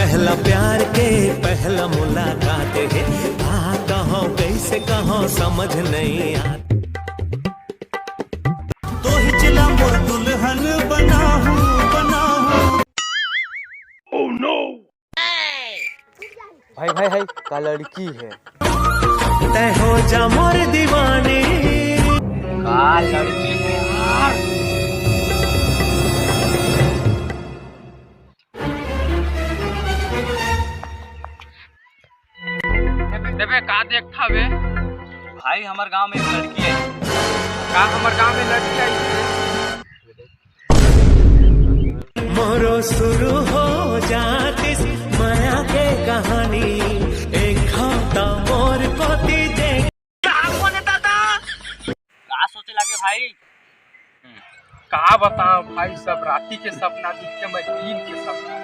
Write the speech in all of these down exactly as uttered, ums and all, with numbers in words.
पहला प्यार के पहला मुलाकात हे, का कहों कइसे कहों समझ नइ आत। तोहिच ला मोर दुल्हन बनाहूं, बनाहूं। भाई भाई भाई, का लड़की हे। तैं हो जा मोर दीवानी। का लड़की हे यार। देबे, का देखत हवे? भाई, हमर गांव में एक लड़की हे। का हमर गांव में लड़की आइस हे? मोरो शुरू हो जातिस मया के कहानी, एक घांव त मोर कोती देख। का सोचे लागे भाई? का बताओ भाई, सब राती के सपना दिखे, मैं दिन के सपना।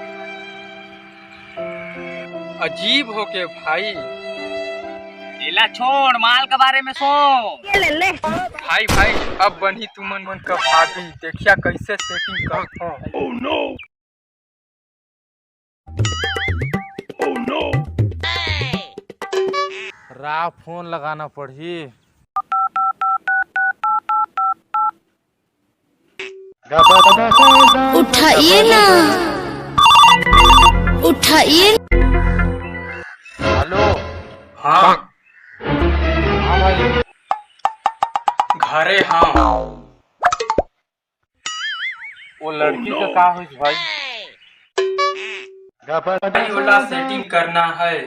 अजीब हो के भाई। एला छोड़, माल के बारे में सोच। भाई भाई, अब बनही तुमन मन का भाभी, देखिया कइसे सेटिंग करथों। रा फोन लगाना पड़ही। उठाइए ना, उठाइए। हेलो। हाँ। हाँ भाई। घरे हाँ। वो लड़की का का होइस भाई? भाई, ओला सेटिंग करना हे।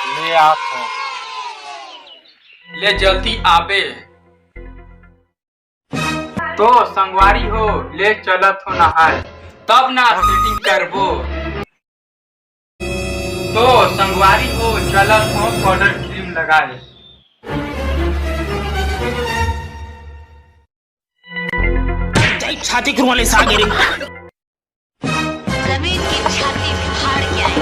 ले आत हों। ले जल्दी आबे। तो संगवारी हो, ले चलत हों नहाय, तब ना सेटिंग करबो। तो संगवारी हो, चलत हों पाउडर क्रीम लगाय। छाती खुरवा ले सागे रे। जमीन की छाती फाड़ के आए।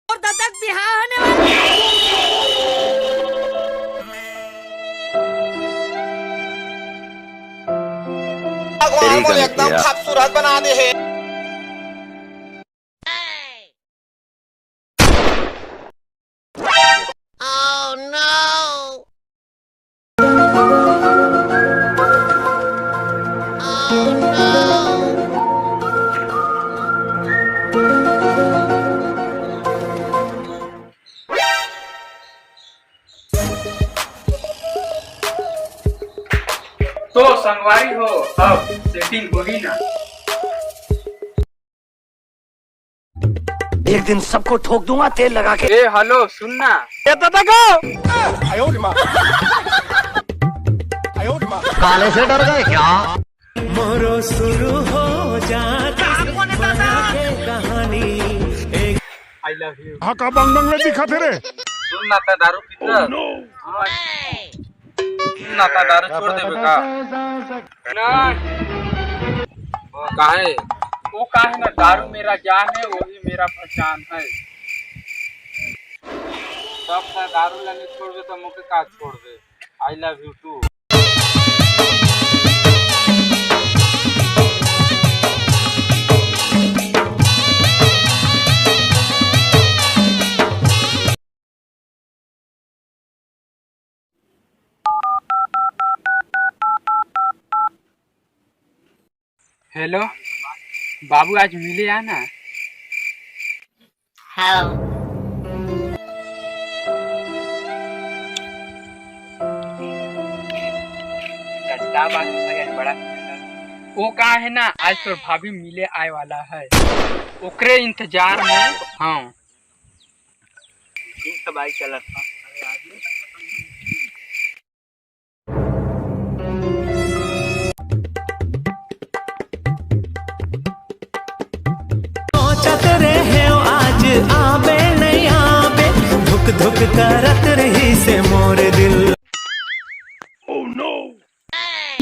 और दत्तक बिहाव होने वाला। भगवान तेरी को एकदम खूबसूरत बना दे हे। तो संगवारी हो, अब सेटिंग होही ना। एक दिन सबको ठोक दूंगा तेल लगा के। ए हेलो, सुन ना। ए दादा को। काले से डर गए क्या? मोरो शुरू हो जात मया के कहानी। एक I love you। हाँ, का बंग बंग में दिखा थे रे। सुन ना, त दारू पीता। ना, त दारू छोड़ देबे का? ना। काहे? वो काहे ना, दारू मेरा जान है, वही मेरा पहचान है। सब त दारू ला नहीं छोड़बे, तो मोके का छोड़बे? I love you too। Hello, बाबू आज मिले आना। हाँ। वो का है ना, आज तोर भाभी मिले आए वाला है, ओकरे इंतजार में। हाँ। ठीक है भाई, चलत हूँ। सोचत रहे आज आबे नहीं आबे, धुक धुक करत रही से मोर दिल।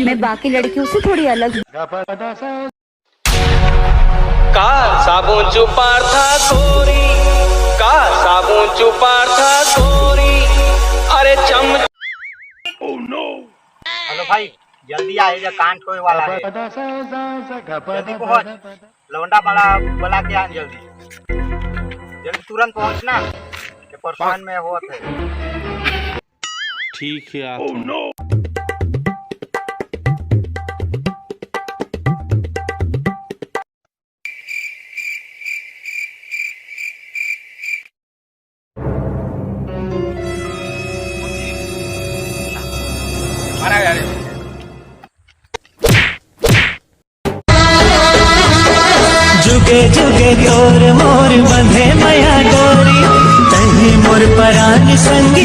मैं बाकी लड़कियों से थोड़ी अलग हूँ। का साबुन चुपार था गोरी, का साबुन चुपार था गोरी, अरे चम। Oh no! हेलो भाई, जल्दी आ, एजा कांड होए वाला हे। जल्दी पहुंच, लौंडा बड़ा बुला के आन जल्दी। जल्दी तुरंत पहुंचना, ये परेशान में होत हे। ठीक हे, आत हूं। जुगे जुगे तोर मोर बंधे मया डोरी, तही मोर परान संगी।